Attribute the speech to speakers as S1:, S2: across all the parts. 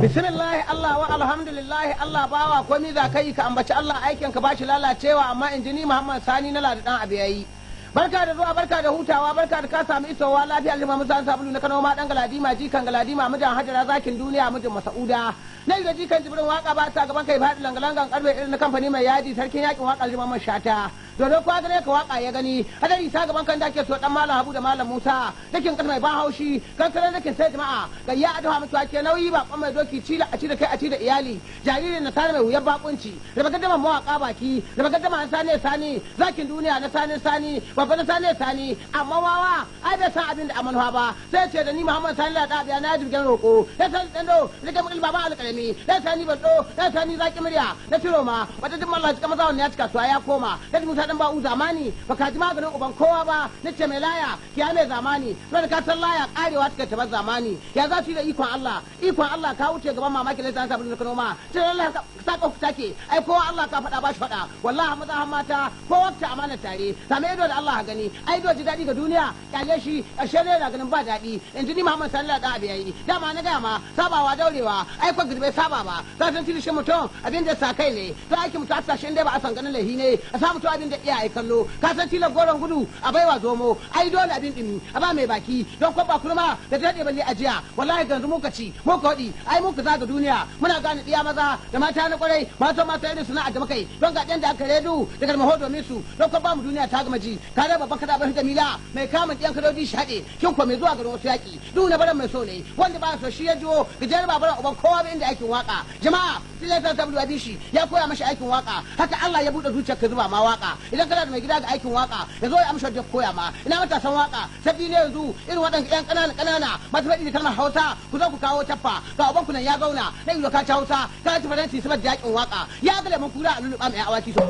S1: Bismillah Allah wa alhamdulillah Allah bawa komi za ka yi ka ambaci Allah aikin ka bashi lalacewa amma injini Muhammad Sani na Ladi dan abu yayi. Barka da zuwa, barka da hutawa, barka da ka samu isowa lafiya. Alima Musa Sabulu na Kano ma dan Galadima jikan Galadima mijin Hajara zakin duniya mijin Masauda. Na da jikan Jibrin waka ba ta gaban kai faɗi langalangan karfe irin na kamfani mai yaji sarkin yakin waka Alima Man Shata. Dodo kwa gane ka waka ya gani hadari sa gaban kan dake so dan Malam Habu da Malam Musa dakin kasa mai ban haushi kankaran dakin sai jama'a gayya addu'a mutu ake nauyi ba kwan mai doki cila a ci da kai a ci da iyali jaririn nasara mai wuyar bakunci da baka dama mawaka baki da baka dama sani sani zakin duniya na sani sani babba na sani sani amma wawa ai bai san abin da amanwa ba sai ce da ni Muhammad Sani da biya na jirgin roko sai sani dando rike mugil baba alƙalami sai sani baldo sai sani zaki murya na ciro ma wata duk mallan cika maza wannan ya cika suwa ya koma sai Musa dan ba'u zamani baka ji maganin uban kowa ba nace mai laya kiya mai zamani saboda ka san laya karewa take tabar zamani ya za su yi da ikon Allah ikon Allah ka wuce gaban mamaki lai zan sabulu ka noma sai Allah ka saka ku take ai kowa Allah ka faɗa ba shi faɗa wallahi maza har mata kowa ta amana tare same ido da Allah gani ai ido ji daɗi ga duniya kyale shi ƙarshe ne na ganin ba daɗi in ji ni Muhammad sallallahu alaihi wasallam yayi dama na gaya ma sabawa daurewa ai ko bai saba ba za san tilishin mutum abin da sa kai ne za aiki mutum a sashen dai ba a san ganin laihi ne a sa mutum abin da iyaye kallo ka san tilan goron gudu a baiwa zomo ai dole abin dimi a ba mai baki don kwaba kurma da daɗe balle ajiya wallahi ganzu muka ci muka waɗi ai muka zaga duniya muna gane ɗiya maza da mata na kwarai mata mata irin sana'a da muka yi don ga ɗan da aka redu da garmaho domin su don kwaba mu duniya ta gama ji ka raba babban kada bashi jamila mai kamun ɗiyan kadoji shaɗe kin ko mai zuwa garin wasu yaƙi duk na baran mai so ne wanda ba so shi ya jiwo gajiyar babaran uban kowa ba inda aikin waka jama'a sai ta ta shi ya koya mashi aikin waka haka Allah ya buɗe zuciyarka zuba ma waka idan kana da mai gida ga aikin waka ya zo ya amsa da koya ma ina matasan waka sabbi ne yanzu irin waɗanda ƴan ƙanana ƙanana masu faɗi da kalmar Hausa ku zo ku kawo taffa ga uban ku nan ya zauna na ido ka ci Hausa ka ci Faransi saboda yakin waka ya ga lemon kura a lulluɓa mai awaki so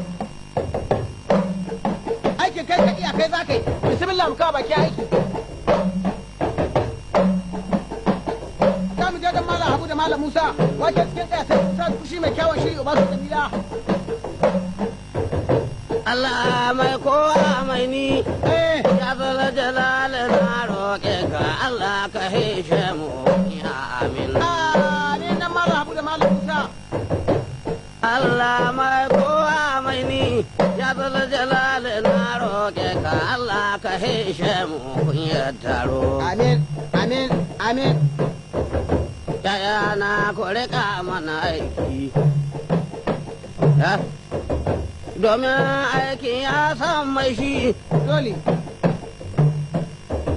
S1: aikin kai ka iya kai za ka yi bismillah mu kawo baki aiki za mu je don Malam Habu da Malam Musa wake cikin ɗaya sai Musa kushi mai kyawun shiri uba su kabila.
S2: Allah mai kowa mai ni ya zala jalala na roƙe ka Allah ka hishe mu ya amin.
S1: Amin nan Malam Habu da Malam Musa.
S2: Allah mai kowa mai ni ya zala jalala na roƙe ka Allah ka hishe mu kunyar taro.
S1: Amin amin amin.
S2: Yaya na ku riƙa mana aiki. Domin aikin ya san mai shi
S1: Dole.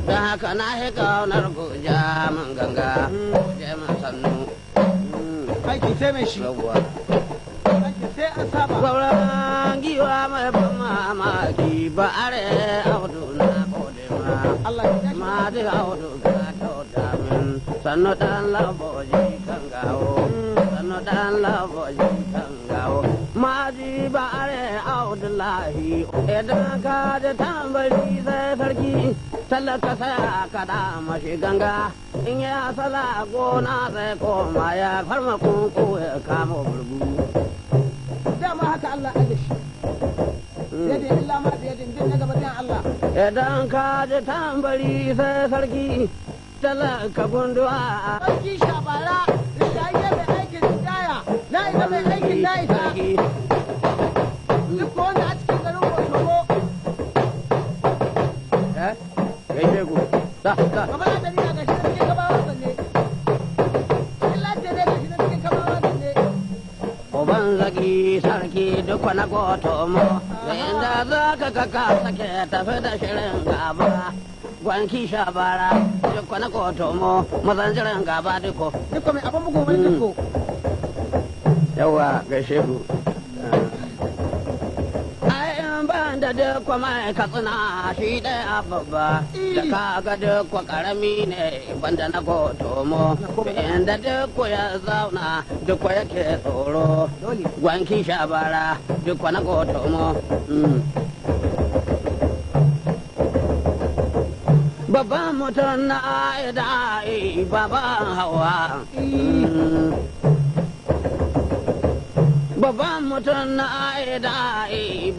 S2: don haka na shi kaunar ku ja min ganga je min sannu.
S1: Aiki sai mai shi.
S2: Yawwa.
S1: Aiki sai an saba.
S2: Gwauran giwa mai ban mamaki ba are audu na gode ma.
S1: Allah ya tashi.
S2: Ma ji audu ka kyauta min sannu dan laboji kan gawo. Sannu dan laboji kan gawo. Ma ji ba are audu lahi idan ka ji tambari sai sarki talaka sai a kaɗa mashi ganga. In ya sala gona sai koma ya farma kunku ya kama burgu.
S1: Dama haka Allah ya shi. Yadda illa ma biyadin bin na gaba Allah.
S2: Idan ka ji tambari sai sarki talaka gunduwa.
S1: Sarki shabara rinjaye mai aikin rinjaya na isa mai aikin na isa. Duk wanda a cikin garin Bosowo
S2: Eh? Gaishe ku. Da, da.
S1: kamar da ni ga shi cikin gabawa zanne. Illa ce ne ga shi cikin gabawa zanne.
S2: Uban zaki sarki duk na goto mo. Da inda za ka kaka sake tafi da shirin gaba. Gwanki shabara duk na goto mo. Mazan jiran gaba duko.
S1: Duk mai abin bugu wani dukko.
S2: Yawa gaishe ku. Ai in ban da duk mai katsina shi ɗaya babba. Da ka ga duk karami ne banda na goto mo. Inda duk ya zauna duk yake tsoro.
S1: Dole.
S2: Gwanki shabara duk na goto mo. Babban mutum na aida baban hawa. Babban mutum Sannan aida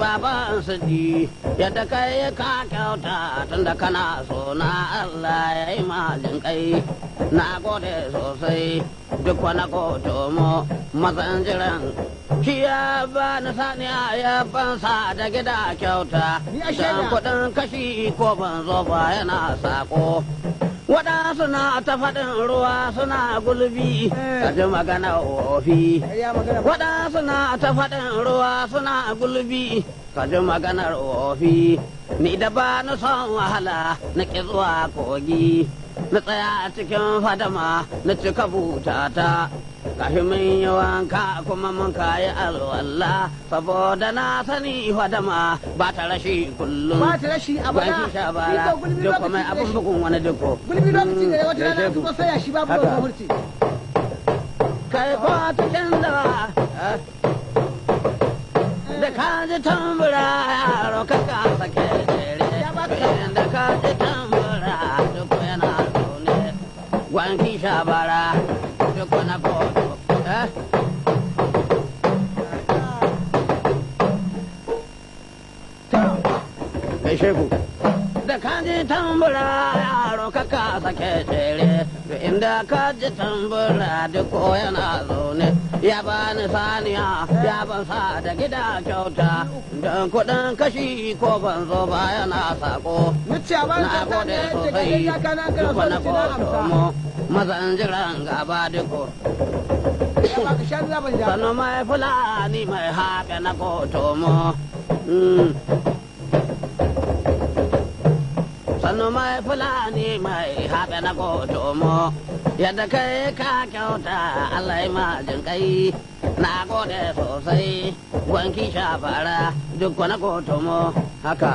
S2: baban su ji yadda kai ka kyauta tunda kana so na Allah ya yi malin kai. Na gode sosai duk wani koto mo mazan jiran. Shi ya ba ni saniya ya fansa da gida kyauta.
S1: Ni a shaida.
S2: Dan kuɗin kashi ko ban zo ba yana sako. Waɗansu na ta faɗin ruwa suna gulbi, ka ji magana ofi.
S1: Ya magana ba.
S2: Waɗansu na ta faɗin ruwa suna gulbi, ka ji maganar ofi. Ni da ba na son wahala na ƙi zuwa kogi, na tsaya a cikin fadama na cika butata. Kashi mun yi wanka kuma mun kayi alwala, saboda na sani fadama ba ta rashi kullum.
S1: Ba ta rashi a bana.
S2: Ban sha bara,
S1: Ni ko gulbi
S2: duk
S1: lokaci
S2: mai
S1: da
S2: abin
S1: shi.
S2: bugun wani duko.
S1: Gulbi lokaci da wata rana
S2: Gaishe ku.
S1: kuma sai ya shi babu
S2: Haka.
S1: ruwan hurci.
S2: Kai ko cikin dawa da ka ji tambura yaro ka ka sake jere
S1: Ya baka sa.
S2: Da ka ji tambura duk yana zaune gwanki shabara duk na koto eh. Gaishe ku. Da ka ji tambura yaro ka ka sake jere da inda ka ji tambura duk yana zaune ya bani saniya ya ban sa da gida kyauta don kuɗin kashi ko ban zo ba yana sako.
S1: Ni ce a bani
S2: Na
S1: ta
S2: gode
S1: saniya ya ce ga
S2: sosai
S1: dai ya kana kana
S2: duk
S1: so
S2: wani
S1: ni ce na
S2: koto
S1: amsa.
S2: mo mazan jiran gaba duko.
S1: Ya baka shanu ya ban ja.
S2: Sanu mai fulani mai haɓe na koto mo. Sannu mai fulani mai haɓe na koto mo. Yadda kai ka kyauta Allah ya majin kai. Na gode sosai wanki shafara duk wani koto mo haka.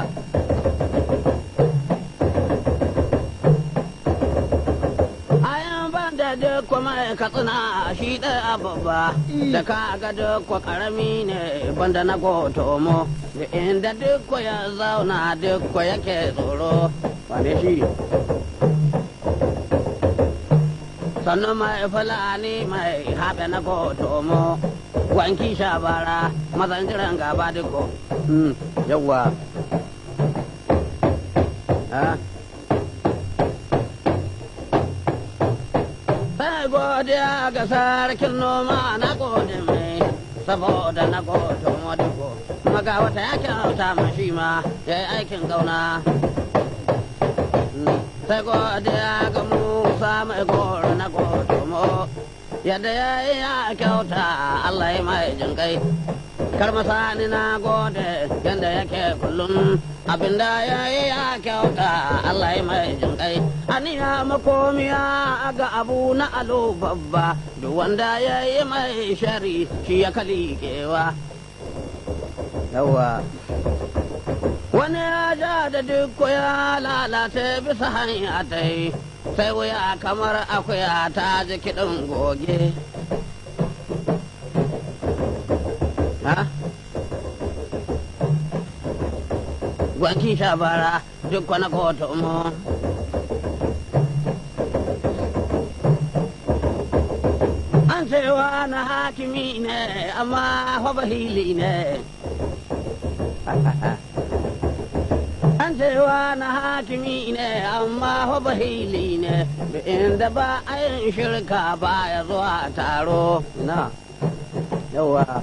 S2: Ayan ban da duk mai katsina shi ɗaya babba da ka ga duk ƙarami ne banda na koto mo da inda duk ya zauna duk yake tsoro wane shi. Sannu mai fulani mai haɓe na koto mo wanki shabara mazan jiran gaba duko. Yawwa. Ah. Sai godiya ga sarkin noma na gode mai saboda na gode madugo. Maga wata ya kyauta mashi ma ya yi aikin gauna. Sai godiya ga Musa mai goro na gode mo. Yadda ya yi ya kyauta Allah ya mai jinkai. Karmasani na gode yadda yake kullum abinda ya yi ya kyauta Allah ya mai jinkai. Aniya makomiya ga abu na alo babba duk wanda ya yi mai shari shi ya kalikewa. Yawa. Wani ya ja da duk ya lalace bisa hanya ta yi sai wuya kamar akuya ta ji kiɗin goge. Ha? Gwanki shabara duk wani koto mu. An cewa na hakimi ne amma fa bahili ne. An cewa na hakimi ne amma fa bahili ne. Inda ba a yin shirka ba ya zuwa taro. Na. Yawa.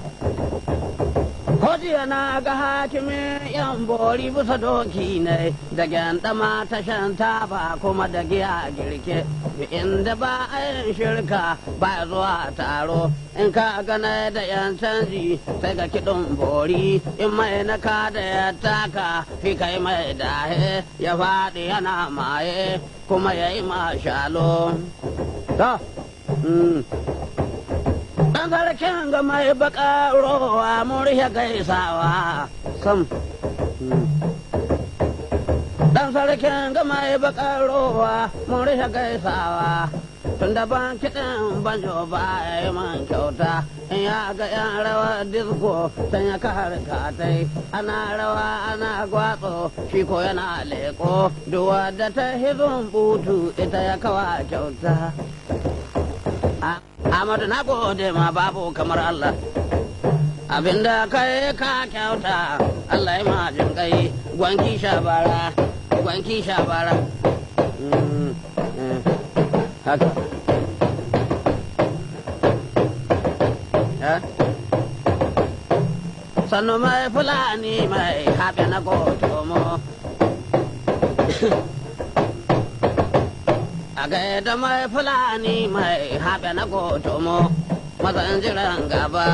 S2: Hojiya na ga hakimin yan bori bisa doki ne, da gyandama ta shan taba kuma da giya girke. Inda ba a yin shirka ba zuwa taro, in ka gane da yan canji sai ga kiɗin bori, in mai na ka da ya taka fi kai mai dahe ya faɗi yana maye kuma ya yi mashalo. Ta, Dan sarkin ga mai baka rowa mun rihe gaisawa sam. Dan sarkin ga mai baka rowa mun rihe gaisawa. Tun da ban kiɗin banjo ba ya yi man kyauta. In ya ga yan rawa disko san ya ka harka tai. Ana rawa ana gwatso shi ko yana leko. Duwa da ta hizun butu ita ya kawa kyauta. Amadu na gode ma babu kamar Allah. Abinda kai ka kyauta, Allah ya majin kai, gwanki shabara, gwanki shabara. Haka. Sannu mai Fulani mai haɓe na gotomo. A gaida mai Fulani mai haɓe na gotomo, mazan jiran gaba.